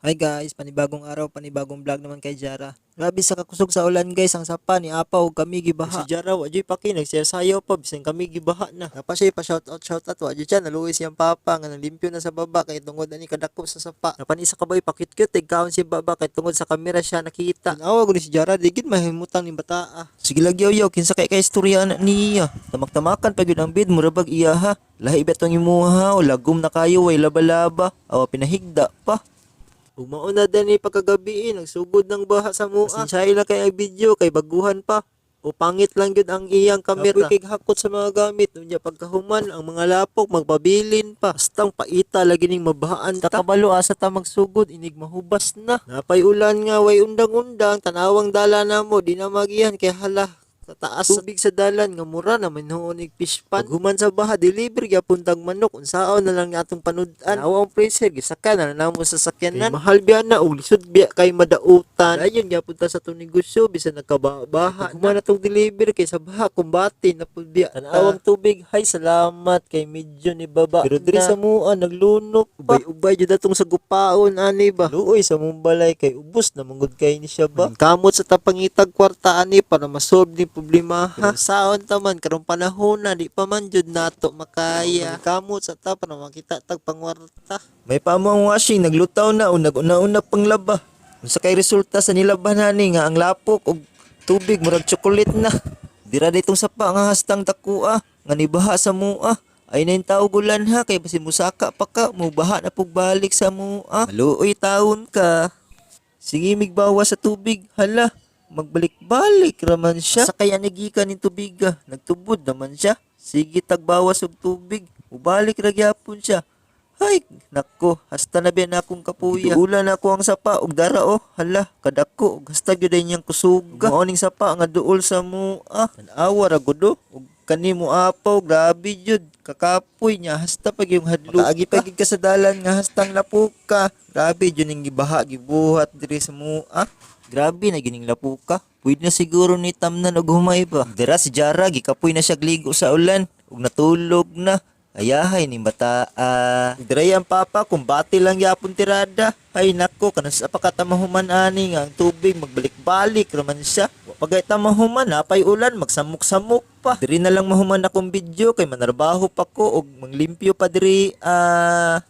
Hi guys, panibagong araw, panibagong vlog naman kay Jara. Grabe sa kakusog sa ulan, guys, ang sapa ni apaw ug kami gibaha. Si Jara wa jud paki, nagsayaw pa bisan kami gibaha na. Napa siya pa shout out, shout out, wa jud siya naluoy siyang papa nga nalimpyo na sa baba kay tungod ani kadako sa sapa. Napan isa ka boy pakit-cute kaon si baba kay tungod sa kamera siya nakita. Tanawa gud ni si Jara, di gid mahimutang ni bataa. Sige lang yaw, kinsa kay kay istorya na niya. Tamak-tamakan pa gyud ang bed, mura bag iya ha. Lahi ba tong imuha o lagom na kayo, way laba-laba. Awa pinahigda pa. Umaon na din ni pagkagabi, eh, nagsugod ng baha sa mua. Pasensya lang kay ang video kay baguhan pa. O pangit lang gyud ang iyang kamera. Apoy kay hakot sa mga gamit. Unya pagkahuman ang mga lapok magpabilin pa. Bastang paita lagi ning mabahaan ta. Kabalo asa ta magsugod inig mahubas na. Napay ulan nga way undang-undang, tanawang dala namo di na magihan kay hala sa taas sa tubig sa dalan nga mura na man huon ig fish pan. Paghuman sa baha, deliver gyapon tag manok, unsaon na lang nga atong panud-an. Nawa ang freezer, gisaka na namo sa sakyanan. Kay mahal biya na og lisod biya kay madautan. Dayon gyapon ta sa atong negosyo bisan nagkabaha. Paghuman atong deliver kay sa baha kumbate na pud biya. Tanawang tubig, hay salamat kay medyo ni baba. Pero diri sa mua naglunok pa. Ubay-ubay jud atong sagupaon ani ba. Luoy sa mong balay kay ubos na manggod kay ni siya ba. Kamot sa tapangitag kwarta ani para masolve ni problema ha. Saon ta man karong panahon na di pa man jud nato makaya. Kamot sa ta para makita tag pangwarta. May paamo ang washing, naglutaw na o naguna-una pang laba. Unsa kay resulta sa nilaban hani nga ang lapok og tubig murag chocolate na. Dira ditong sapa nga hastang dakua nga nibaha sa mua. Ay na yung tao gulan ha kay basin musaka pa ka mubaha na pug balik sa mua. Maluoy taon ka. Sige migbawa sa tubig, hala. Magbalik-balik raman siya. Sa kaya nagikan ning tubiga, nagtubod naman siya. Sige tagbawas og tubig, ubalik ra gyapon siya. Hay, nako, hasta na biya na akong kapuya. Giduulan ako ang sapa og dara oh, hala, kadako og hasta gyud ay niyang kusuga. Mao ning sapa nga duol sa mua. Tan-awa ra gud oh, og kani mo apaw, grabe jud. Kakapoy niya hasta pag yung hadlok. Makaagi pa gid ka sa dalan nga hastang lapuka. Grabe jud ning gibaha gibuhat diri sa mua. Grabe na gining lapuka. Pwede na siguro ni tamnan og humay ba. Dira si Jara gikapoy na siya gligo sa ulan ug natulog na. Ayahay ni bata. Ah. Diray ang papa kumbati lang yapon tirada. Ay nako kanang sa pakatamahuman ani nga ang tubig magbalik-balik raman siya. Wa pagay tamahuman napay ulan magsamok-samok pa. Diri na lang mahuman akong video kay manarbaho pa ko og manglimpyo pa diri ah.